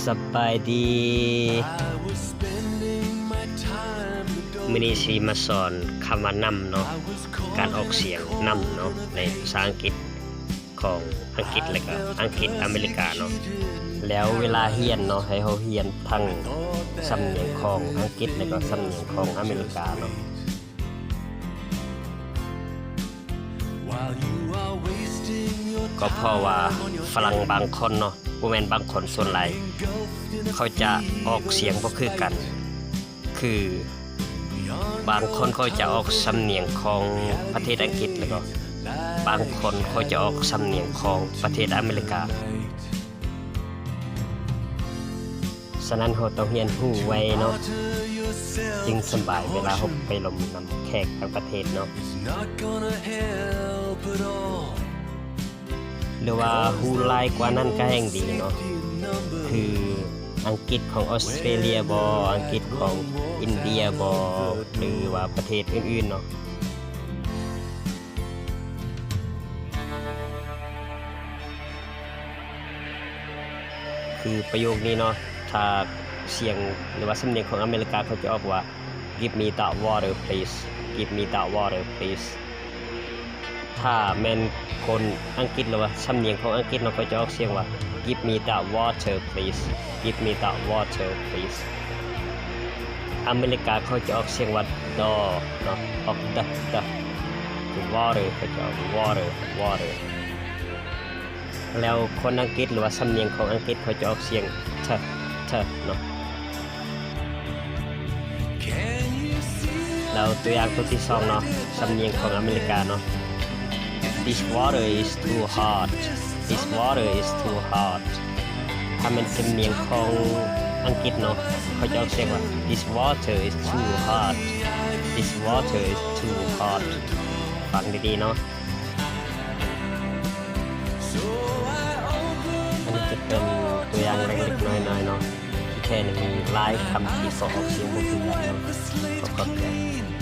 ສະບາຍດີ. ມື້ນີ້ຊິມາສອນຄຳວ່ານຳເນາະ, ການອອກສຽງນຳເນາະ ໃນພາສາອັງກິດຂອງອັງກິດ ແລະກະອັງກິດອາເມລິກາເນາະ. ແລ້ວເວລາຮຽນເນາະ ໃຫ້ເຮົາຮຽນທັງສຳນຽງຂອງອັງກິດ ແລະກະສຳນຽງຂອງອາເມລິກາເນາະ. ກໍເພາະວ່າຝຣັ່ງບາງຄົນເນາະ, ບໍ່ແມ່ນບາງຄົນ, ສ່ວນຫຼາຍເຂົາຈະອອກສຽງບໍ່ຄືກັນ. ຄືບາງຄົນເຂົາຈະອອກສຳນຽງຂອງປະເທດອັງກິດ ແລ້ວກໍບາງຄົນເຂົາຈະອອກສຳນຽງຂອງປະເທດອາເມລິກາ. ສະນັ້ນເຮົາຕ້ອງຮຽນຮູ້ໄວເນາະ, ຈຶ່ງສະບາຍເວລາເຮົາໄປລົມນຳແຂກຕ່າງປະເທດເນາະ. ຫຼືວ່າຮູ້ຫຼາຍກວ່ານັ້ນກໍແຮ່ງດີເນາະ, ຄືອັງກິດຂອງອອສເຕຣເລຍບໍ, ອັງກິດຂອງອິນເດຍບໍ ຫຼືວ່າປະເທດອື່ນໆເນາະ. ຄືປະໂຫຍກນີ້ເນາະ, ຖ້າສຽງ ຫຼືວ່າສຳນຽງຂອງອາເມລິກາ ເຂົາຈະອອກວ່າ Give me that water, please. Give me that water, please. ຖ້າແມ່ນຄົນອັງກິດ ຫຼືວ່າສຳນຽງຂອງອັງກິດເນາະ, ເຂົາຈະອອກສຽງວ່າ Give me that water, please. Give me that water, please. ອາເມລິກາເຂົາຈະອອກສຽງວ່າ the ເນາະ, ອອກ the the. ຄື water ເຂົາຈະອອກ water, water. ແລ້ວຄົນອັງກິດ ຫຼືວ່າສຳນຽງຂອງອັງກິດ ເຂົາຈະອອກສຽງ the the ເນາະ. ແລ້ວຕົວຢ່າງຕົວທີສອງເນາະ, ສຳນຽງຂອງອາເມລິກາເນາະ, This water is too hot. This water is too hot. ຖ້າແມ່ນສຳນຽງຂອງອັງກິດເນາະ, ເຂົາຈະອອກສຽງວ່າ This water is too hot. This water is too hot. ຟັງດີໆເນາະ. ອັນນີ້ຈະເປັນຕົວຢ່າງເລັກໆນ້ອຍໆເນາະ, ທີ່ແທ້ນີ້ມີຫຼາຍຄຳທີ່ເຂົາອອກສຽງບໍ່ຄືກັນເນາະ. ຂໍຂອບໃຈ.